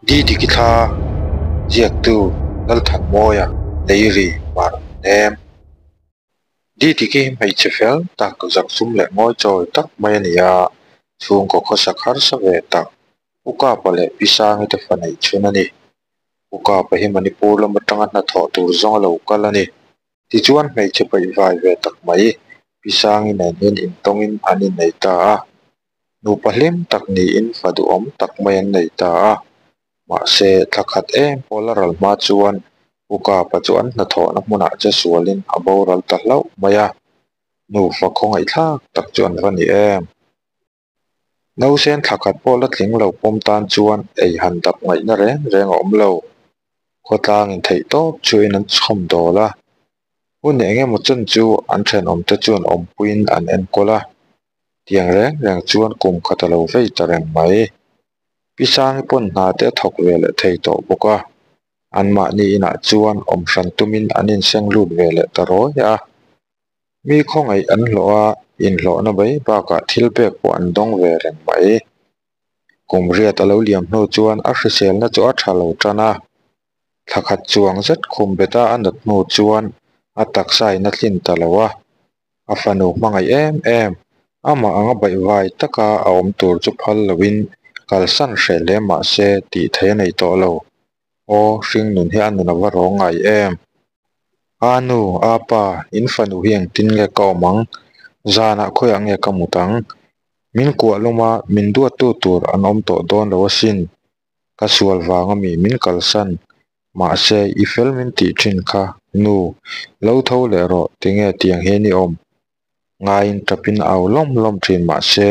Didiki thla ziaktu Lalthanmawia Leiri Mar Nem. Didiki hi hmeichhe fel tak, zaksum leh ngawichawi tak mai a ni a, chhungkaw khawsak harsa ve tak, U Kapa leh Pi Sangi te fa neih chhun a ni. U Kapa hi Manipur lam atanga hnathawh tur zawng a lo kal a ni. Tichuan hmeichhe paihvai ve tak mai Pi Sangi nen hian intawngin an innei ta a. Nupa hlim tak niin fa duhawm tak mai an nei ta a. Mahse, thla khat em pawh la ral hma chuan U Kapa chu an hnathawhna hmunah che sualin a boral ta hlauh mai a. Nufa khawngaihthlak tak chu an va ni em? Nausen thla khat pawh la tling lo pawm tan chuan ei han dap ngaihna reng reng a awm lo. Khawtlangin theih tawp chuin an chhawm dawl a. Hun eng emaw chen chu an thenawmte chuan awmpuiin an enkawl a. Tiang reng reng chuan kum khat a lo vei ta reng mai. Pi Sangi pawn hna te a thawk ve leh thei tawh bawk a. Anmahni inah chuan awm hran tumin an inseng lut ve leh ta rawi a. Mi khawngaih an hlawh a, inhlawhna mai bakah thil pek pawh an dawng ve reng mai. Kum riat a lo liam hnu chuan a hriselna chu a tha lo tan a. Thla khat chuang zet khum beta a nat hnu chuan a taksa in a tlin ta lo a. A fanu hmangaih em em, amah anga baihvai taka a awm tur chu phal loin kalsan hreh hle mah se tih theih a nei tawh lo. Aw, hringnun hi a nun a va rawng ngai em? A nu, a pa, in fanu hi engtin nge ka awm ang? Zanah khawiah nge ka mut ang? Min kuah lum a, min duattu tur an awm tawh dawn lo asin. Ka sual vang ami min kalsan. Mahse, i fel min tih thin kha, nu, lo tho leh rawh, tinge tiang hian i awm? Ngaiin tapin au lawm lawm thin mahse,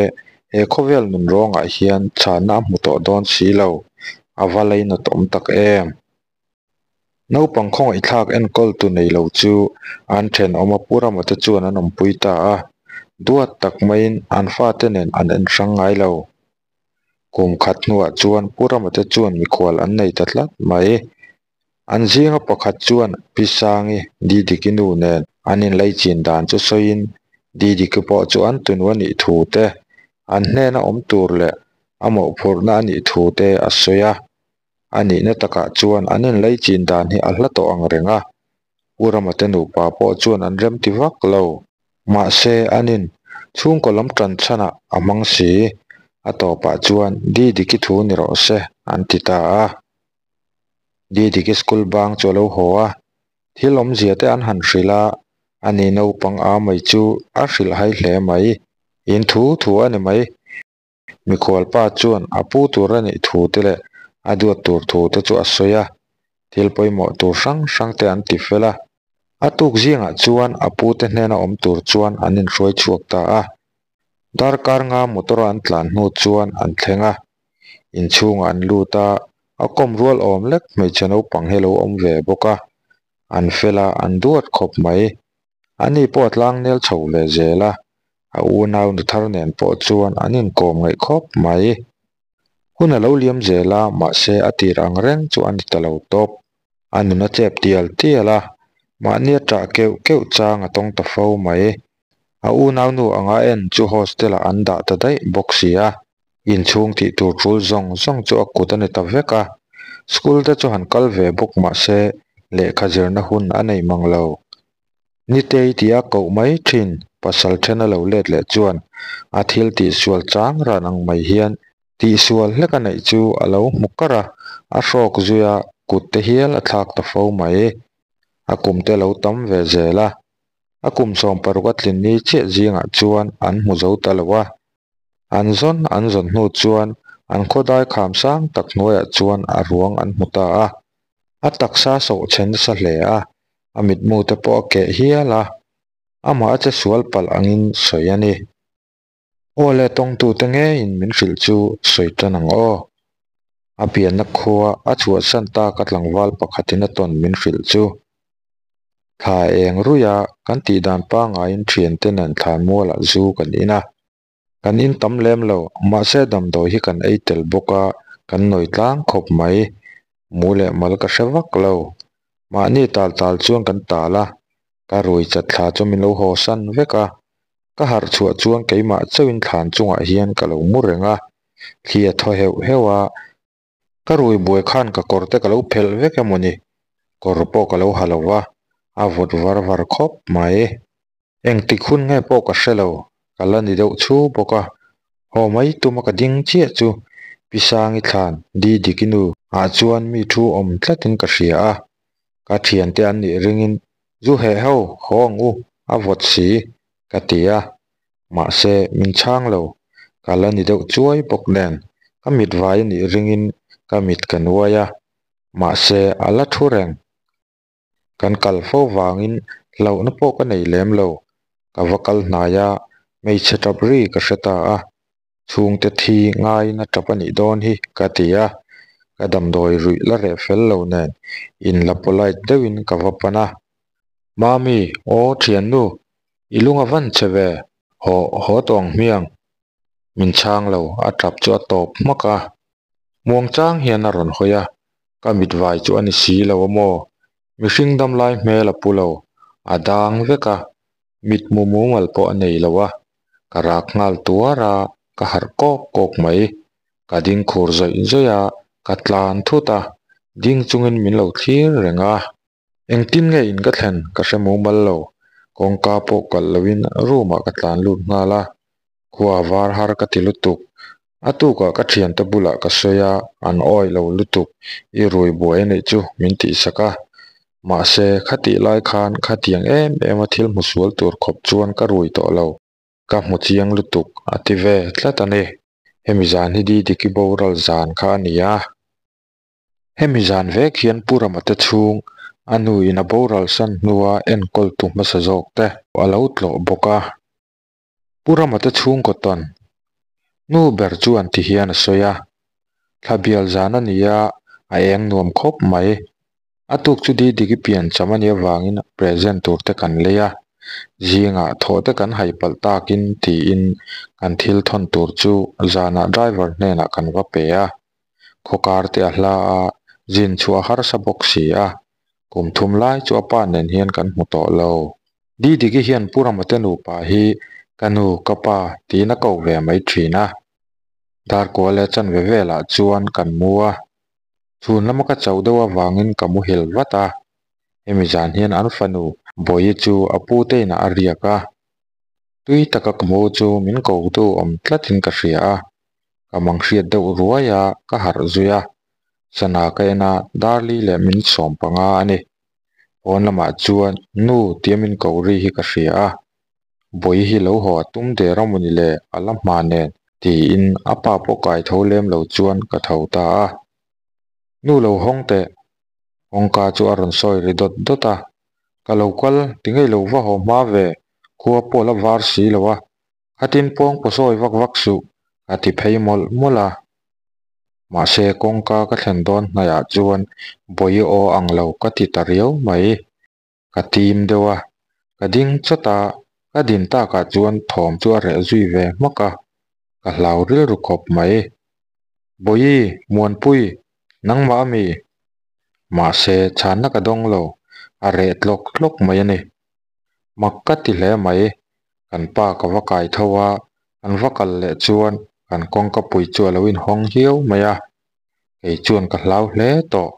he khawvel nun rawngah hian chhanna a hmu tawh dawn si lo, a va lainat awm tak em? Naupang khawngaihthlak enkawltu nei lo chu an thenawm a Pu Rama te chuan an awmpui ta a, duat tak maiin an fate nen an en hrang ngai lo. Kum khat hnuah chuan Pu Rama te chuan mikhual an nei ta tlat mai. An zinga pakhat chuan Pi Sangi, Didiki nu nen an inlaichin dan chu sawiin Didiki pawh chu an tunu a nih thu te, an hnena awm tur leh a mawhphurhna a nih thu te a sawi a. A nihna takah chuan an inlaichin dan hi a hla tawh ang reng a, Pu Rama te nupa pawh chuan an remti vak lo. Mahse, anin chhungkaw lam tan chhanah a hmang si. A tawpah chuan Didiki thu ni rawh se an ti ta a. Didiki school bang chu a lo haw a, thil awmzia te an han hrilh a, ani naupang a mai chu a hrilh hai hle mai. In thu thu a ni mai. Mikhual pa chuan a pu tur a nih thu te leh a duat tur thu te chu a sawi a, thil pawimawh tur hrang hrang te an ti fel a. A tuk zingah chuan a pu te hnena awm tur chuan an inhruai chhuak ta a. Darkar nga motor a an tlan hnu chuan an thleng a, inchhungah an lut a, a kawm rual awm lek hmeichhe naupang hi a lo awm ve bawk a, an fel a, an duat khawp mai. Ani pawh a tlangnel chho ve zel a, a unau nu thar nen pawh chuan an inkawm ngaih khawp mai. Hun a lo liam zel a, mahse a tir ang reng chu a ni ta lo tawp. A nun a chep tial tial a, mahni a ṭah keuh keuh chang a tawng ta fo mai. A unau nu anga en chu hostel ah an dah ta daih bawk si a, inchhung tih tur ṭul zawng zawng chu a kut a ni ta vek a. School te chu han kal ve bawk mahse lehkha zirna hun a nei mang lo. Nitei tia koh mai thin pasal then a lo let leh chuan a thil tihsual chang ran ang mai hian tihsual hlek a neih chu a lo hmu kar a, a hrawk zui a kut te hial a thlak ta fo mai. A kum te lo tam ve zel a, a kum 16 a tlin ni chiah zingah chuan an hmu zo ta lo a. An zawn an zawn hnu chuan an khawdai kham sang tak hnuaiah chuan a ruang an hmu ta a. A taksa soh chhe nasa hle a, a mitmu te pawh a keh hial a, amah a che sual palh angin sawi a ni. Aw le tawngtute ngeiin min hrilh chu sawi tan ang aw. A pianna khua a chhuahsan tak a tlangval pakhatin a tawn min hrilh chu. Thla eng ruia kan tihdan pangaiin thiante nen thlanmualah zu kan in a. Kan in tam lem lo, mahse damdawi hi kan ei tel bawk a, kan nawi tlang khawp mai. Mu leh mal ka hre vak lo. Mahni tal tal chuan kan tal a, ka rui chat thla chu min lo haw san vek a. Ka harh chhuah chuan keimah chauhin thlan chungah hian ka lo mu reng a, thli a thaw heuh heuh a. Ka rui buai khan ka kawr te ka lo phelh vek emaw ni? Kawr pawh ka lo ha lo va, a vawt var var khawp mai. Engtik hun nge pawh ka hre lo, ka la ni deuh chhu bawk a. Haw mai tuma ka ding chiah chu Pi Sangi thlan Di Diki nu ah chuan mi thu awm tlatin ka hria a. Ka thiante an nih ringin zu heh ho haw ang u a vawt si ka ti a. Mahse min chhang lo, ka la ni deuh chuai bawk nen ka mit vai a nih ringin ka mit ka nuai a. Mahse a la thu reng. Kan kal fo vangin hlauhna pawh ka nei lem lo. Ka va kal hnai a, hmeichhe tap ri ka hre ta a. Chhungte thi ngaiin a tap a nih dawn hi ka ti a. Ka damdawi ruih la reh fel lo nen in la polite deuhin ka va pan a. Mami, aw thiannu, i lung a van che ve, haw haw tawh ang hmiang. Min chhang lo, a tap chu a tawp hmak a. Muangchang hian a rawn hawi a, ka mit vai chu a ni si lo a maw? Mihring dam lai hmel a pu lo, a dang vek a, mit mu mumal pawh a nei lo a, ka rak nghal tuar a, ka harh kawk kawk mai. Ka ding khur zawih zawih a, ka tlan thut a, ding chungin min lo thlir reng a. Engtin nge in ka thlen ka hre mumal lo, kawngka pawh kalh loin room ah ka tlan lut nghal a, khua var har ka ti lutuk. A tukah ka thiante bulah ka sawi a, an awi lo lutuk, i rui buai a neih chu min tihsak a. Mahse, khatih lai khan khatiang em em a thil hmu sual tur khawp chuan ka rui tawh lo. Ka hmu chiang lutuk a ti ve tlat a ni. Hemi zan hi Didiki boral zan kha a ni a. Hemi zan vek hian Pu Rama te chhung a nu in a boral san hnua enkawl tu hmasa zawk te a lo tlawh bawk a. Pu Rama te chhungkaw tawn nu ber chuan ti hian a sawi a, Thla bial zan a ni a, a eng nuam khawp mai. A tuk chu Didiki pian cham a nih avangin present tur te kan lei a, zingah thawh te kan hai palh takin tiin kan thil thawn tur chu zanah driver hnenah kan va pe a. Khawkar te a hla a, zin chhuah a harsa bawk si a, kum thum lai chu a pa nen hian kan hmu tawh lo. Didiki hian Pu Ramate nupa hi ka nu, ka pa tiin a ko ve mai thin a. Darkua leh chanve velah chuan kan mu a, chhun lama ka chauh deuh avangin ka muhil vat a. Hemi zan hian an fanu Bawihi chu a pute inah a riak a, tui taka ka mu chu min kotu awm tlatin ka hria a. Ka mang hriat deuh ruai a, ka harh zui a. Sana ka en a, Darli leh min sawm panga a ni. Pawn lamah chuan nu tia min ko ri hi ka hria a. Bawihi hi lo haw a tum der a mawni le, a la hma nen tiin a pa pawh kai tho lem lo chuan ka tho ta a. Nu lo hawng teh. Kawngka chu a rawn sawi ri dawt dawt a. Ka lo kal, ti ngei lo va haw hma ve, khua pawh la var si lo a. Khatin pawng paw sawi vak vak suh, a ti phei mawlh mawlh a. Mahse, kawngka ka thlen dawn hnaiah chuan bawi aw ang lo ka ti ta riau mai. Ka tim deuh a, ka ding chawt a, ka din takah chuan thawm chu a reh zui ve hmak a, ka hlau rilru khawp mai. Bawi, Muanpui, nangmah a mi? Mahse, chhanna ka dawng lo, a reh tlawk tlawk mai a ni. Mak ka ti hle mai, kan pa ka va kai tho a, kan va kal leh chuan kan kawngka pui chu a lo inhawng hiau mai a, kei chuan ka hlau hle tawh.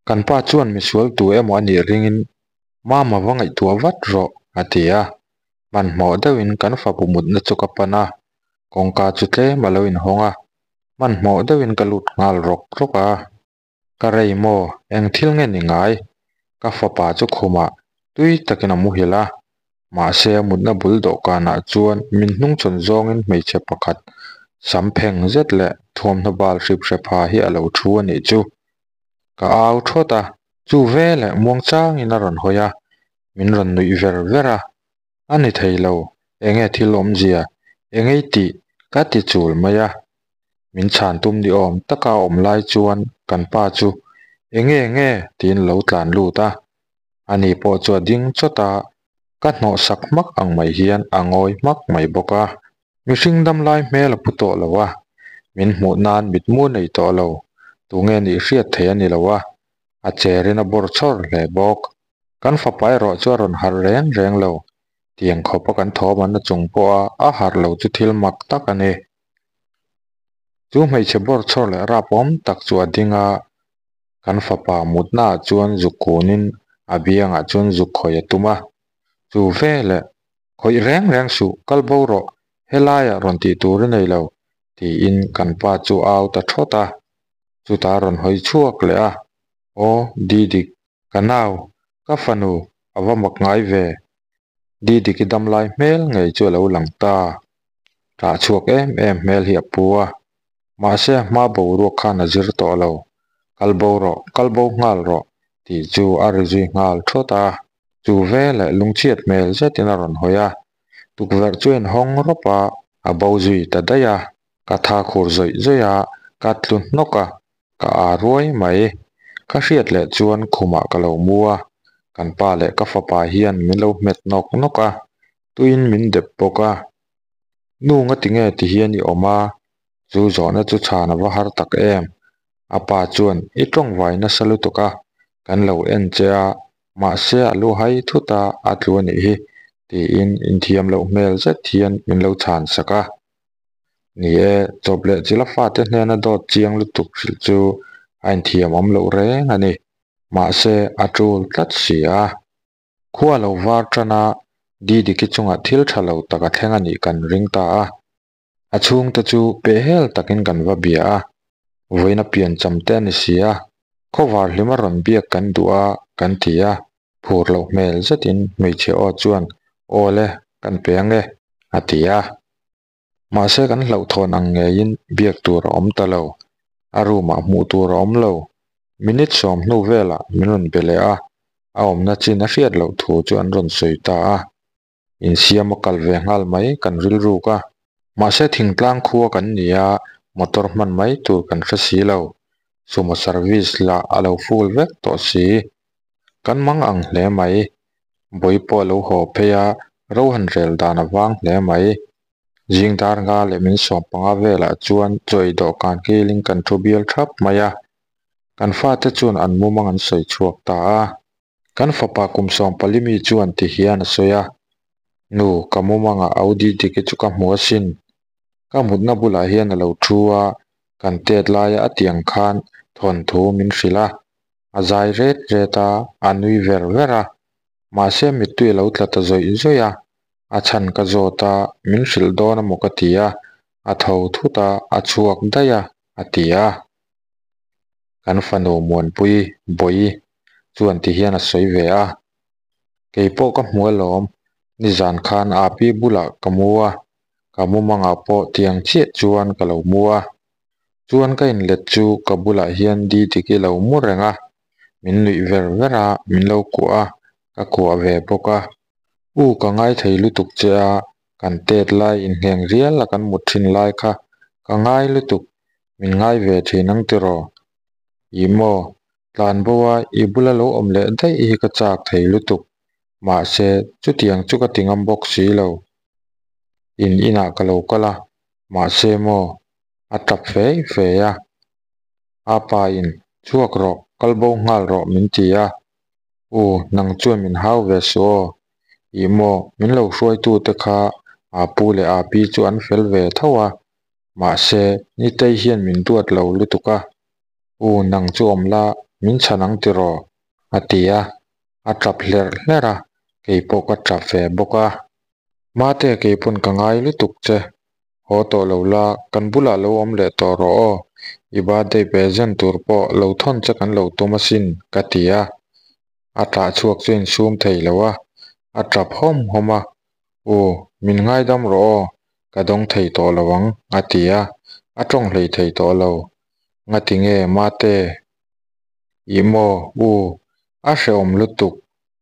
Kan pa chuan misual tu emaw a nih ringin Mama va ngaihtuah vat rawh a ti a, hmanhmawh deuhin kan fapu mutna chu ka pan a, kawngka chu tlem a lo inhawng a, hmanhmawh deuhin ka lut nghal rawk rawk a. Ka rei maw? Eng thil nge ni ngai? Ka fapa chu khumah tui takin a muhil a, mahse a mutna bul dawhkanah chuan min hnungchhawn zawngin hmeichhe pakhat sam pheng zet leh thuamhnaw bal hrip hrep ha hi a lo thu a nih chu. Ka au thawt a, chu veleh muangchangin a rawn hawi a, min rawn nuih ver ver a. A ni thei lo, enge thil awmzia, enge i tih ka ti chul mai a. Min chhan tum ni awm taka a awm lai chuan kan pa chu enge enge tiin lo tlan lut a. Ani pawh chu a ding chawt a, ka hnawhsak hmak ang mai hian a ngawi hmak mai bawk a. Mihring dam lai hmel a pu tawh lo a, min hmuh nan mitmu nei tawh lo, tunge nih hriat thei a ni lo a, a cherin a bawr chawr hle bawk. Kan fapa erawh chu a rawn harh reng reng lo. Tiang khawpa kan thawm an na chung pawha a harh lo chu thil mak tak a ni. Chu hmeichhe bawr chawr leh rap awm tak chu a ding a. Kan fapa mutnaah chuan zuk kunin a biangah chuan zuk khawih a tum a. Chu veleh, Khawih reng reng suh, kal bo rawh, helaiah rawn tih tur i nei lo, tiin kan pa chu a au ta thawt a. Chutah a rawn hawi chhuak leh a, Aw, Didik, ka nau, ka fanu, a va mak ngai ve. Didiki damlai hmel ngei chu a lo lang ta. Ṭah chhuak em em hmel hi a pu a. Mahse a hma boruak khan a zir tawh lo. Kal bo rawh, kal bo nghal rawh tih chu a ri zui nghal thawt a. Chu veleh lungchhiat hmel zetin a rawn hawi a. Tukverh chu a inhawng rawp a, a bo zui ta daih a. Ka tha khur zawih zawih a, ka tlu hnawk a, ka aa ruai mai. Ka hriat leh chuan khumah ka lo mu a, kan pa leh ka fapa hian min lo hmet nawk nawk a, tuiin min dep bawk a. Nu ngatinge ti hian i awm a? Chu zawhna chu chhan a va har tak em. A pa chuan i tawngvai nasa lutuk a, kan lo en che a, mahse a lu hai thut a, a tlu a nih hi, tiin inthiam loh hmel zet hian min lo chhan sak a. Ni e, chawp leh chila fate hnena dawt chiang lutuk hrilh chu a inthiam awm loh reng a ni. Mahse a tul tlat si a. Khua lo var tan a, Didiki chungah thil tha lo tak a thleng a nih kan ring ta a. A chhungte chu pehhel takin kan va bia a, vawiin a piancham te a ni si a, khawvar hlima rawn biak kan duh a kan ti a, phur loh hmel zetin hmeichhe aw chuan Aw le, kan pe ang e, a ti a. Mahse kan hlauhthawn ang ngeiin biak tur a awm ta lo, a room ah hmuh tur a awm lo. Minute sawm hnu velah min rawn be leh a, a awmna chin a hriat loh thu chu an rawn sawi ta a. Insiam a kal ve nghal mai kan rilruk a. Mahse thingtlang khua kan ni a, motor hman mai tur kan hre si lo. Sumo service lah a lo full vek tawh si. Kan mang ang hle mai. Bawi pawh a lo haw phei a, ro han rel dan a vang hle mai. Zing dar nga leh min sawm panga velah chuan chawi dawhkan kilin kan thu bial thap mai a. Kan fate chuan an mumang an sawi chhuak ta a. Kan fapa kum 14 mi chuan ti hian a sawi a, Nu, ka mumangah Audi diki chu ka hmu asin. Ka mutna bulah hian a lo thu a, kan tet laia a tiang khan thawnthu min hrilh a. A zai ret ret a, a nui ver ver a. Mahse mittui a lo tla ta zawih zawih a. A chhan ka zawt a, min hrilh dawn amaw ka ti a, a tho thut a, a chhuak daih a, a ti a. Kan fanu Muanpui, Bawi, chuan ti hian a sawi ve a. Kei pawh ka hmu alawm, nizan khan Api bulah ka mu a, ka mumangah pawh tiang chiah chuan ka lo mu a. Chuan ka inlet chu ka bulah hian Didiki lo mu reng a, min nuih ver ver a, min lo kuah a, ka kuah ve bawk a. U ka ngai thei lutuk che a, kan tet lai inhneng rial a kan mut thin lai kha ka ngai lutuk, min ngai ve thin ang tiraw? Ih maw, tlan bo a i bula lo awm leh daih hi ka chak thei lutuk, mahse chutiang chu ka ti ngam bawk si lo. In inah ka lo kal a, mahse maw, a tap fei fei a. A pa in, chhuak rawh, kal bo nghal rawh min ti a. U, nang chuan min hau ve suh aw. Ih maw, min lo hruaitute kha a pu leh a pi chu an fel ve tho a. Mahse, Nitei hian min duat lo lutuk a. U, nang chu awm la, min chhan ang tiraw? a ti a. A tap hlerh hlerh a, kei pawh ka tap ve bawk a. Mate, kei pawn ka ngai lutuk che. Haw tawh lo la, kan bulah lo awm leh tawh rawh aw. I birthday present tur pawh lo thawn che kan lo tum asin, ka ti a. A tah chhuak chu insum thei lo a, a tap hawm hawm a. U, min ngaidam rawh aw, ka dawng thei tawh lo ang, a ti a. A tawng hlei thei tawh lo. Ngati nge, Mate? Ih maw, u, a hrehawm lutuk,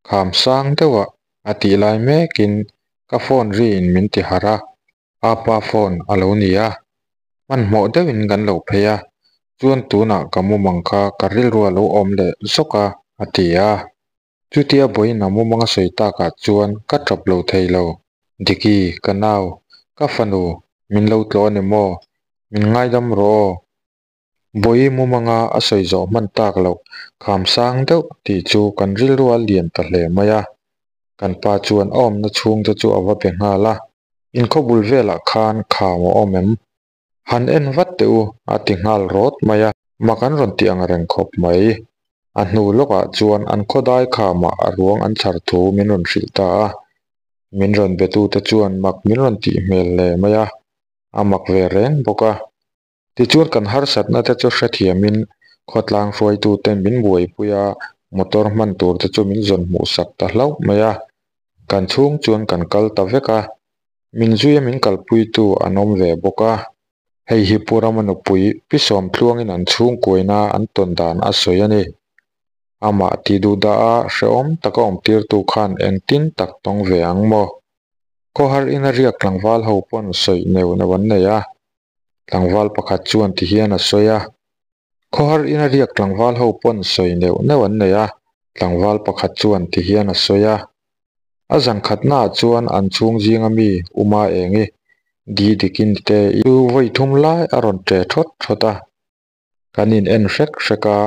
kham sang deuh a, a tih lai mekin ka phone riin min ti harh a. Apa phone a lo ni a, hmanhmawh deuhin kan lo phei a, chuan tunah ka mumang kha ka rilru a lo awm leh zawk a, a ti a. Chutia vawiin a mumang a sawi takah chuan ka tap lo thei lo. Diki, ka nau, ka fanu, min lo tlawh a ni maw? Min ngaidam rawh aw. Vawi mumanga a sawi zawh hman tak loh kham sang deuh tih chu kan rilru a lian ta hle mai a. Kan pa chuan a awmna chhungte chu a va be nghal a, Inkhawbul velah khan kham a awm em? Han en vat teh u, a ti nghal rawt mai a. Mak an rawn ti ang reng khawp mai. A hnu lawkah chuan an khawdai khamah a ruang an chhar thu min rawn hrilh ta a. Min rawn betute chuan mak min rawn tih hmel hle mai a, a mak ve reng bawk a. Tichuan kan harsatna te chu hrethiamin khawtlang hruaituten min buaipui a, motor hman tur te chu min zawn hmuh sak ta hlauh mai a. Kan chhung chuan kan kal ta vek a, min zuia min kalpuitu an awm ve bawk a. Hei hi Pu Rama nupui Pi Sawmtluangin an chhungkuaina an tawn dan a sawi a ni. Amah tih duh dah a hrehawm taka awmtirtu khan engtin tak tawng ve ang maw? Khawhar ina riak tlangval ho pawn sawi neuh neuh an nei a. Tlangval pakhat chuan ti hian a sawi a. Khawhar ina riak tlangval ho pawn sawi neuh neuh an nei a. Tlangval pakhat chuan ti hian a sawi a. A zan khatnaah chuan an chhung zinga mi Uma Engi, Di Dikin te i chu vawi thum lai a rawn ṭe thawt thawt a. Kan in en hrek hrek a,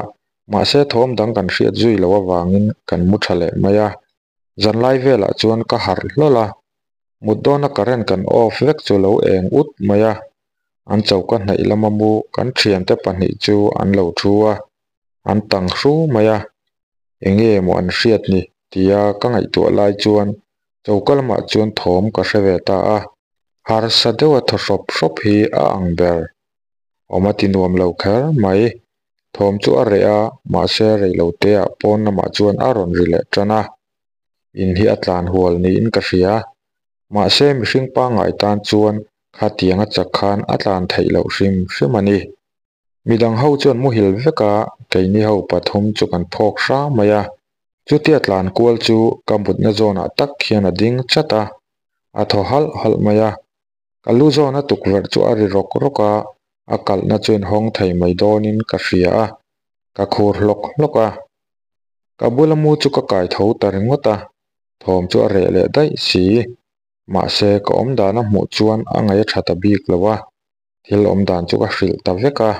mahse thawm dang kan hriat zui loh avangin kan mu tha leh mai a. Zanlai velah chuan ka harh hlawl a, mut dawna current kan off vek chu lo eng ut mai a. An choka hnaih lama mu kan thiante pahnih chu an lo thu a, an tang hru mai a. Enge maw an hriat ni tia ka ngaihtuah lai chuan choka lamah chuan thawm ka hre ve ta a. Harsa deuha thaw hrawp hrawp hi a ang ber. Awm a ti nuam lo kher mai. Thawm chu a reh a, mahse rei lo te ah pawn lamah chuan a rawn ri leh tan a. In hi a tlan hual niin ka hria. Mahse mihring pangngai tan chuan khatiang a chak khan a tlan theih loh hrim hrim a ni. Midang ho chuan muhil vek a, keini ho pathum chu kan phawk hra mai a. Chutia tlan kual chu ka mutna zawnah tak hian a ding chat a, a thaw halh halh mai a. Ka lu zawna tukverh chu a ri rawk rawk a, a kalhna chu inhawng thei mai dawnin ka hria a, ka khur hlawk hlawk a. Ka bula mu chu ka kai tho ta ringawt a, thawm chu a reh leh daih si. Mahse, ka awmdan a hmuh chuan a ngaih a tha ta bik lo a, thil awmdan chu ka hrilh ta vek a.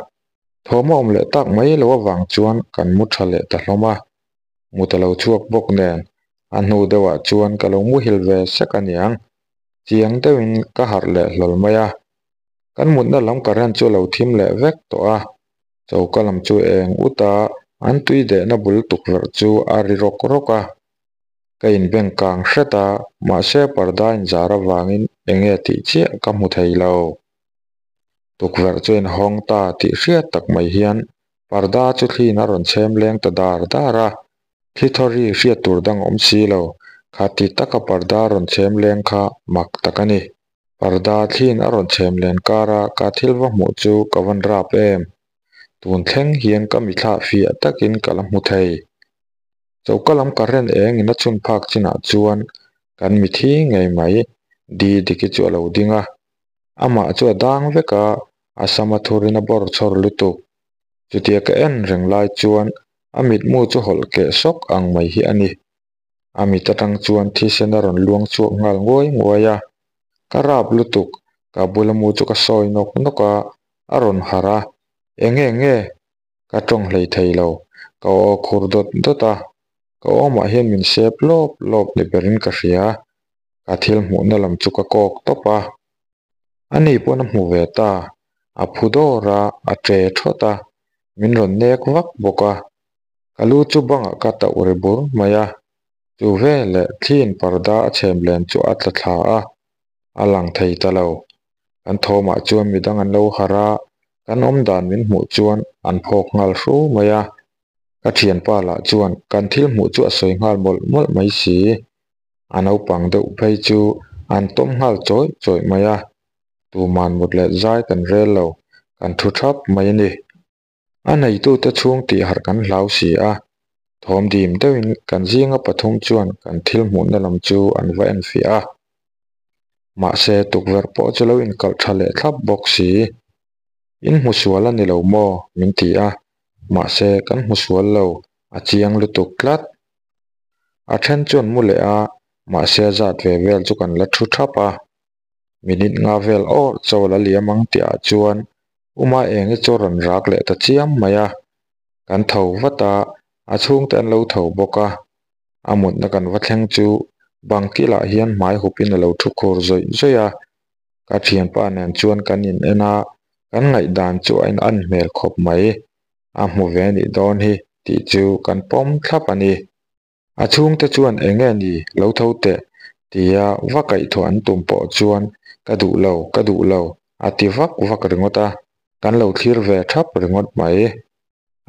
Thawm a awm leh tak mai lo avang chuan kan mu tha leh ta hlawm a, mut a lo chhuak bawk nen a hnu deuhah chuan ka lo muhil ve sek aniang. Chiang deuhin ka harh leh hlawl mai a, kan mutna lam current chu a lo thim leh vek tawh a, choka lam chu eng ut a, an tui dehna bul tukverh chu a ri rawk rawk a. Ka inbeng kang hret a, mahse parda inzar avangin eng nge tih chiah ka hmu thei lo. Tukverh chu inhawng ta tih hriat tak mai hian parda chu thliin a rawn chhem leng ta dar dar a, Thli thawri hriat tur dang awm si lo, kha ti taka parda rawn chhem leng kha mak tak a ni. Parda thliin a rawn chhem len kara ka thil va hmuh chu ka van rap em. Tun thleng hian ka mithlah fiah takin ka la hmu thei. Choka lam current engin a chhun phak chinah chuan kan mithi ngei mai Di Diki chu a lo ding a. Amah chu a dang vek a, a sam a thurin a bawr chhawr lutuk. Chutia ka en reng lai chuan a mitmu chu hawlh keh sawk ang mai hi a ni. A mit atang chuan thisen a rawn luang chhuak nghal nguai nguai a. Ka rap lutuk, ka bula mu chu ka sawi nawk nawk a, a rawn harh a, Enge nge? Ka tawng hlei thei lo, ka aw khur dawt dawt a, ka awmah hian min sep lawp lawp ni berin ka hria. Ka thil hmuhna lam chu ka kawk tawp a. Ani pawn a hmu ve ta, a phu dawr a, a ṭe ṭhawt a, min rawn nek vak bawk a. Ka lu chu bangah ka tauh ri bur mai a, chu veleh thliin parda a chhem len chu a tla thla a, a lang thei ta lo. Kan thawmah chuan midang an lo harh a, kan awmdan min hmuh chuan an phawk nghal hru mai a. Ka thianpa lah chuan kan thil hmuh chu a sawi nghal mawlh mawlh mai si. A naupang deuh phei chu an tawm nghal chawih chawih mai a, tuman mut leh zai kan rel lo, kan thu thap mai a ni. A neitute chhung tih harh kan hlau si a, thawm dim deuhin kan zinga pathum chuan kan thil hmuhna lam chu an va enfiah a. Mahse, tukverh pawh chu lo inkalh tha leh thlap bawk si. In hmu sual a ni lo maw? min ti a, mahse kan hmu sual lo, a chiang lutuk tlat. A then chuan mu leh a, mahse a zat ve vel chu kan la thu thap a. Minute nga vel awr chaw la liam ang tih ah chuan Uma Engi chu a rawn rak leh ta chiam mai a. Kan tho vat a, a chhungte an lo tho bawk a. A mutna kan va thleng chu bang kilah hian hmai hupin a lo thu khur zawih zawih a. Ka thianpa nen chuan kan in en a, kan ngaihdan chu a in an hmel khawp mai. A hmu ve nih dawn hi tih chu kan pawm thlap a ni. A chhungte chuan enge ni lo tho teh tia va kaihthawh an tum pawh chuan ka duh lo, ka duh lo a ti vak vak ringawt a, kan lo thlir ve thap ringawt mai.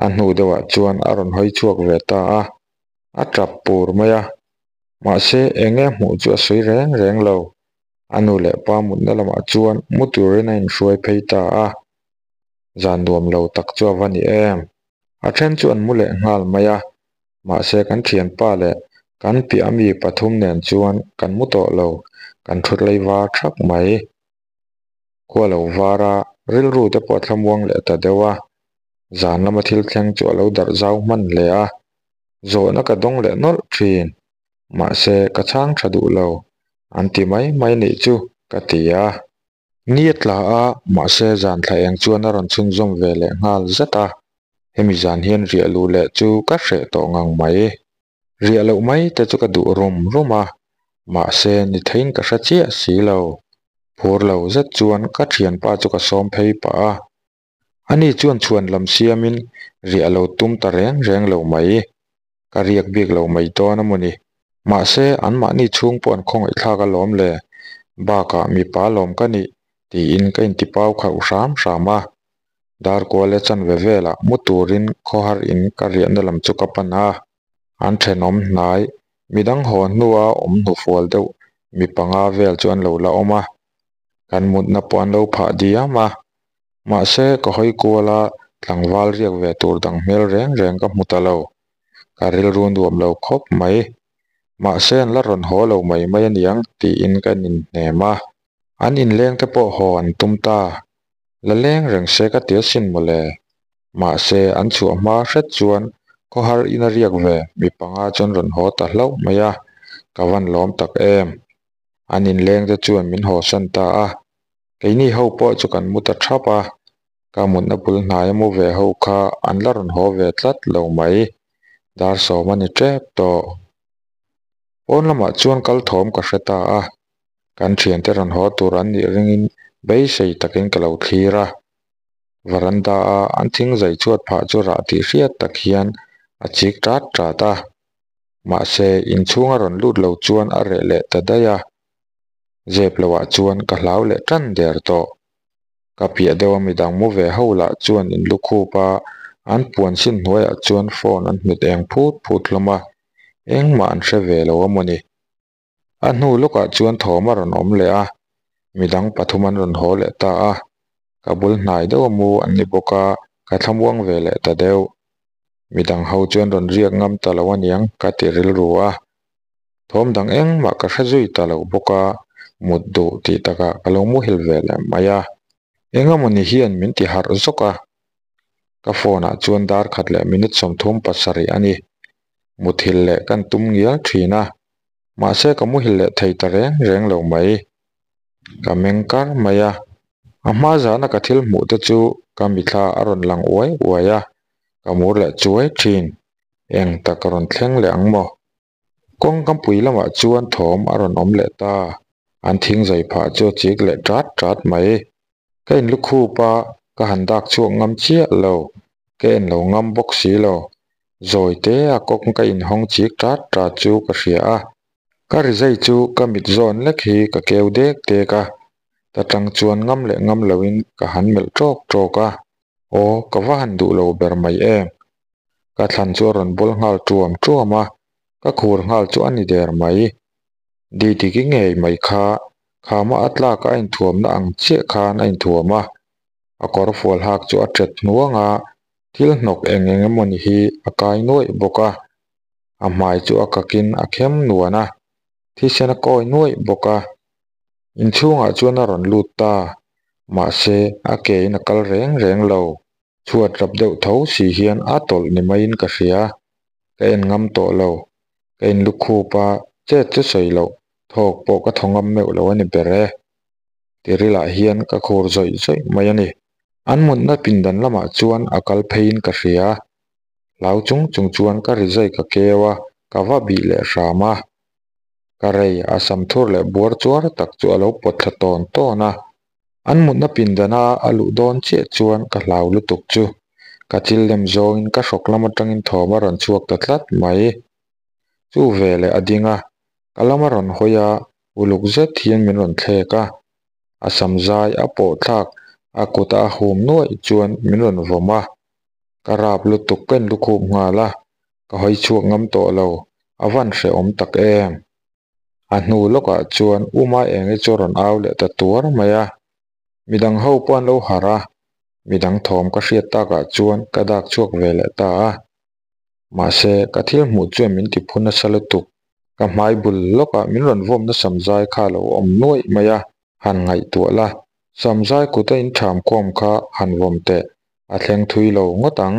A hnu deuhah chuan a rawn hawi chhuak ve ta a, a tap pur mai a. Mahse enge hmuh chu a sawi reng reng lo. A nu leh pa mutna lamah chuan mu turin a inhruai phei ta a. Zan nuam lo tak chu a va ni em. A then chu an mu leh nghal mai a, mahse kan thianpa leh kan piah ami pathum nen chuan kan mu tawh lo, kan thut lei var thak mai. Khua lo var a, rilru te pawh a thlamuang leh ta deuh a. Zan lama thil thleng chu a lo darh zau hman hle a, zawhna ka dawng leh nawlh thin. Mahse ka chhang tha duh lo, an ti mai mai nih chu ka ti a. Ni a tla a, mahse zan thla eng chuan a rawn chhunzawm ve leh nghal zat a. Hemi zan hian riah luh leh chu ka hreh tawh ngang mai. Riah loh mai te chu ka duh rum rum a, mahse ni theiin ka hre chiah si lo. Phur lo zet chuan ka thianpa chu ka sawm phei pah a. Ani chuan chhuan lam siamin riah lo tum ta reng reng lo mai. Ka riak bik lo mai dawn a maw ni. Mahse, anmahni chhung pawh an khawngaihthlak alawm le. Bakah mipa lawm ka nih tiin ka intipau khauh hram hram a. Darkual e chanve velah mu turin khawhar in ka riahna lam chu ka pan a. An thenawm hnai, midang haw hnua awm hnufual deuh mi panga vel chu an lo la awm a. Kan mutna pawh an lo phah diam a. Mahse, ka hawi kual a, tlangval riak ve tur dang hmel reng reng ka hmu ta lo. Ka rilru nuam lo khawp mai. Mahse, an la rawn haw lo mai mai aniang tiin ka inhnem a. An inleng te pawh haw an tum ta. La leng reng se ka ti asin mawle. Mahse, an chhuah hma hret chuan khawhar in a riak ve mi panga chuan rawn haw ta hlauh mai a, ka van lawm tak em. An inleng te chuan min hawsan ta a, keini ho pawh chu kan mu ta thap a, ka mutna bul hnai a mu ve ho kha an la rawn haw ve tlat lo mai. Dar sawm a ni tep tawh. Pawn lamah chuan kal thawm ka hre ta a, Kan thiante rawn haw tur an nih ringin beisei takin ka lo thlir a. Varanda a an thing zai chhuat phah chu rah tih hriat tak hian a chik tat tat a. Mahse, inchhung a rawn lut lo chuan a reh leh ta daih a. Zep loah chuan ka hlau leh tan der tawh. Ka piah deuh a midang mu ve ho lah chuan in lukhup a, an puan sin hnuaiah chuan phone an hmet eng phut phut hlawm a, engmah an hre ve lo a mawni. A hnu lawkah chuan thawm a rawn awm leh a, midang pathum an rawn haw leh ta a, ka bul hnai deuh a mu an ni bawk a, ka thlamuang ve leh ta deuh. Midang ho chuan rawn riak ngam ta lo aniang ka ti rilru a, thawm dang engmah ka hre zui ta lo bawk a, mut duh tih takah ka lo muhil ve leh mai a. Engemawni hian min ti harh zawk a, ka phone ah chuan dar khat leh minute 37 a ni. Muthilh leh kan tum ngial thin a, mahse ka muhilh leh thei ta reng reng lo mai. Ka meng kar mai a, a hma zana ka thil hmuh te chu ka mithla a rawn lang uai uai a, ka mur leh chuai thin. Eng tak a rawn thleng leh ang maw? Kawng kampui lamah chuan thawm a rawn awm leh ta, an thing zai phah chu a chik leh tat tat mai. Ka inlukhup a, ka han dak chhuak ngam chiah lo, ka en lo ngam bawk si lo. Zawi te a kawng ka inhawng chik tat tat chu ka hria a, ka rizai chu ka mit zawn lek hi ka keu dek dek a, ta tang chuan ngam leh ngam loin ka han melh tawk tawk a, aw ka va han duh lo ber mai em. Ka thlan chu a rawn bawl nghal tuam tuam a, ka khur nghal chu a ni der mai. Didiki ngei mai kha khama a tlak a inthuamna ang chiah khan a inthuam a, a kawr fual hak chu a ṭet hnuang a, thil hnawk eng eng emawni hi a kai nuaih bawk a, a hmai chu a kakin a khem nuan a, thisen a kawi nuaih bawk a. Inchhungah chuan a rawn lut ta, mahse a ke in a kal reng reng lo. Chhuat rap deuh tho si hian a tawlh ni maiin ka hria. Ka en ngam tawh lo. Ka in lukhup a, chet chu sawi loh, thawk pawh ka thaw ngam meuh lo a ni ber e. Tirilah hian ka khur zawih zawih mai a ni. An mutna pindan lamah chuan a kal pheiin ka hria. Hlau chung chung chuan ka rizai ka keu a, ka va bih leh hram a. Ka rei a sam thur leh buar chuar tak chu a lo pawt thla tawn tawn a. An mutna pindana a luh dawn chiah chuan ka hlau lutuk chu. Ka chil lem zawngin ka hrawk lam atangin thawm a rawn chhuak ta tlat mai. Chu veleh a ding a, ka lam a rawn hawi a, uluk zet hian min rawn thlek a. A sam zai a pawh thlak a kut a hum nuaih chuan min rawn vawm a. Ka rap lutuk ka inlukhup nghal a, ka hawi chhuak ngam tawh lo, a van hrehawm tak em. A hnu lawkah chuan Uma Engi chu a rawn au leh ta tuar mai a. Midang ho pawh an lo harh a, midang thawm ka hriat takah chuan ka dak chhuak ve leh ta a. Mahse, ka thil hmuh chuan min ti phu nasa lutuk. Ka hmai bul lawkah min rawn vawmna samzai kha a lo awm nuaih mai a, han ngaihtuah la, samzai kut a intham khawm kha han vawm teh, a thleng thui lo ngawt ang.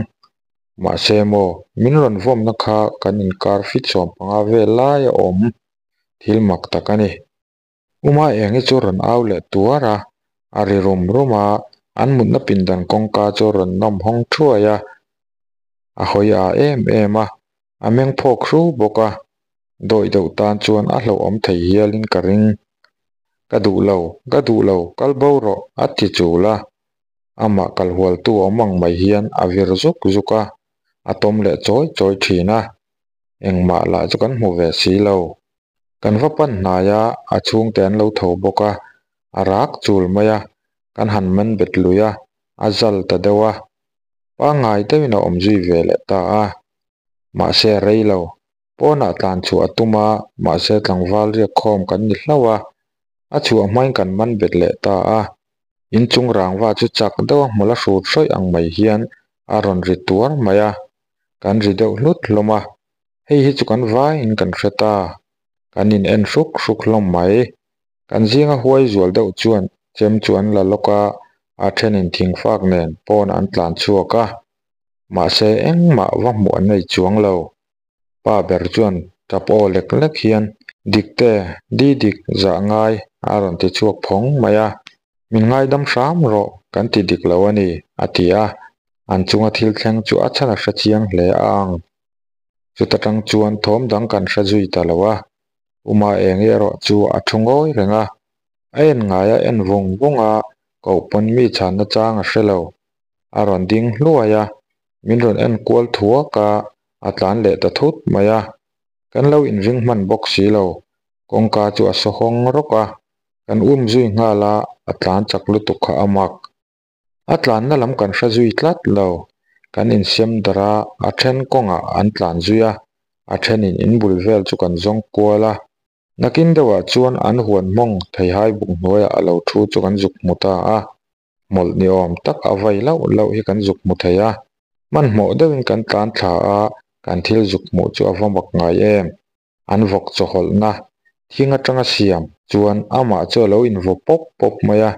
Mahse maw, min rawn vawmna kha kan inkar fit 15 vel lai a awm. Thil mak tak a ni. Uma eng hi chu rawn au leh tuar a, a ri rum rum a, an mutna pindan kawngka chu rawn nawm hawng thuai a, a hawi a em em a, a meng phawk hru bawk a, dawih deuh tan chuan a hlauhawm thei hialin ka ring. Ka duh lo, ka duh lo, kal bo rawh, a ti chul a, amah kalhualtu awm ang mai hian a vir zuk zuk a, a tawm leh chawi chawi thin a, engmah lah chu kan hmu ve si lo. Kan va pan hnai a, a chhungte an lo tho bawk a, a rak chul mai a, kan han man bet lui a, a zal ta deuh a, pangngai deuhin a awm zui ve leh ta a. Mahse a rei lo, pawnah tlan chhuah a tum a, mahse tlangval riak khawm kan ni hlauh a, a chhuah hmain kan man bet leh ta a. Inchung rangva chu chak deuh a hmul a hrut hrawih ang mai hian a rawn ri tuar mai a, kan ri deuh hlut hlawm a, Hei hi chu kan vaiin kan hre ta. Kan in en hruk hruk hlawm mai. Kan zinga huai zual deuh chuan chem chu an la lawk a, a thenin thingfak nen pawn an tlan chhuak a. Mahse engmah va hmuh an nei chuang lo. Pa ber chuan tap aw lek lek hian, Dikte, di dik zah ngai a rawn ti chhuak phawng mai a. Min ngaidam hram rawh kan ti dik lo a ni, a ti a. An chunga thil thleng chu a chhan a hre chiang hle a ang. Chuta tang chuan thawm dang kan hre zui ta lo a, Uma eng erawh chu a thu ngawi reng a, a en ngai a en vung vung a, koh pawn mi chhanna chang a hre lo. A rawn ding hluai a, min rawn en kual thuak a, a tlan leh ta thut mai a. Kan lo inring hman bawk si lo, kawngka chu a saw hawng rawk a, kan um zui nghal a, a tlan chak lutuk kha a mak. A tlanna lam kan hre zui tlat lo. Kan insiam darh a, a then kawngah an tlan zui a, a thenin in bul vel chu kan zawng kual a. Nakin deuhah chuan an huan hmawng theihai buk hnuaiah a lo thu chu kan zuk hmu ta a. Hmawlh ni awm tak a vai lauh lauh hi kan zuk hmu thei a. Hmanhmawh deuhin kan tlan thla a, kan thil zuk hmuh chu a va mak ngai em. An vawk chawhawlhna thing atanga siam chuan amah chu a lo invaw pawp pawp mai a,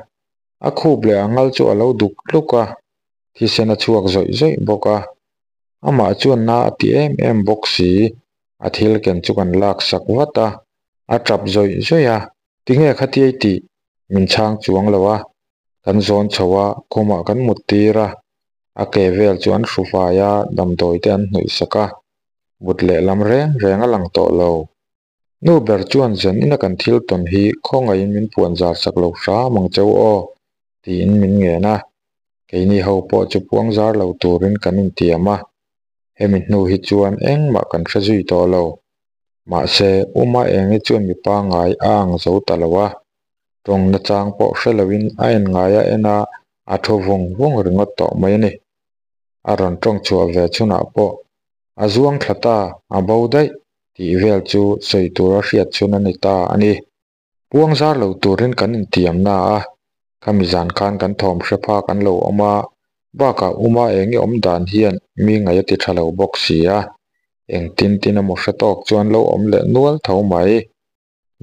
a khup leh a ngal chu a lo duk tluk a, thisen a chhuak zawih zawih bawk a. Amah chuan na a ti em em bawk si, a thil ken chu kan lak sak vat a, a tap zawih zawih a, tinge khatiai tih min chhang chuang lo a, kan zawn chho a, khumah kan mut tir a, a ke vel chu an hru fai a, damdawi te an hnawih sak a. Mut lehlam reng reng a lang tawh lo. Nu ber chuan zan ina kan thil tawn hi khawngaihin min puan zar sak lo hram ang cheu aw, tiin min ngen a. Keini ho pawh chu puang zar lo turin kan intiam a. Hemi hnu hi chuan engmah kan hre zui tawh lo. Mahse, Uma Engi chuan mi pangngai a ang zo ta lo a. Tawng nachang pawh hre loin a en ngai a en a, a thu vung vung ringawt tawh mai a ni. A rawn tawng chhuah ve chhunah pawh a zuang thla ta, a bo daih tih vel chu sawi tura hriat chhun a ni ta a ni. Puang zar lo turin kan intiam na a, khami zan khan kan thawm hre phak an lo awm a, bakah Uma eng i awm dan hian mi ngaih a ti tha lo bawk si a, engtin tin emaw hre tawk chuan lo awm leh nual tho mai.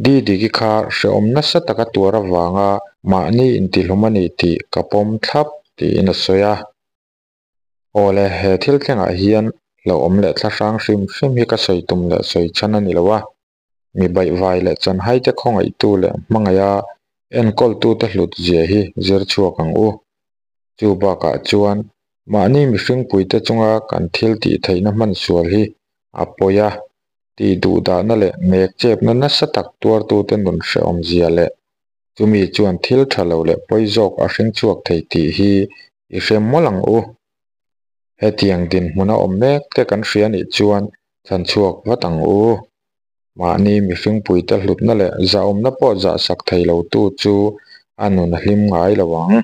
Didiki kha hrehawm nasa taka tuar avanga mahni intihlum a ni tih ka pawm thlap tiin a sawi a. Awle, he thil thlengah hian hlauhawm leh thlahrang hrim hrim hi ka sawi tum leh sawi chhan a ni lo a. Mi baihvai leh chanhaite khawngaihtu leh hmangaiha enkawltute hlut zia hi zir chhuak ang u. Chu bakah chuan mahni mihringpuite chunga kan thil tih theihna hman sual hi a pawi a, tih duhdahna leh mek chepna nasa tak tuartute nun hrehawm zia leh chumi chuan thil tha lo leh pawi zawk a hring chhuak thei tih hi i hre mawlh ang u. Hetiang dinhmuna awm mek te kan hria nih chuan chhanchhuak vat ang u. Mahni mihringpuite hlutna leh zahawmna pawh zahsak thei lotu chu a nun a hlim ngai lo ang.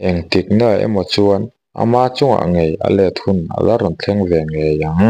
Engtikna emaw chuan ama chungah ngei a let hun a la rawn thleng ve ngei ang.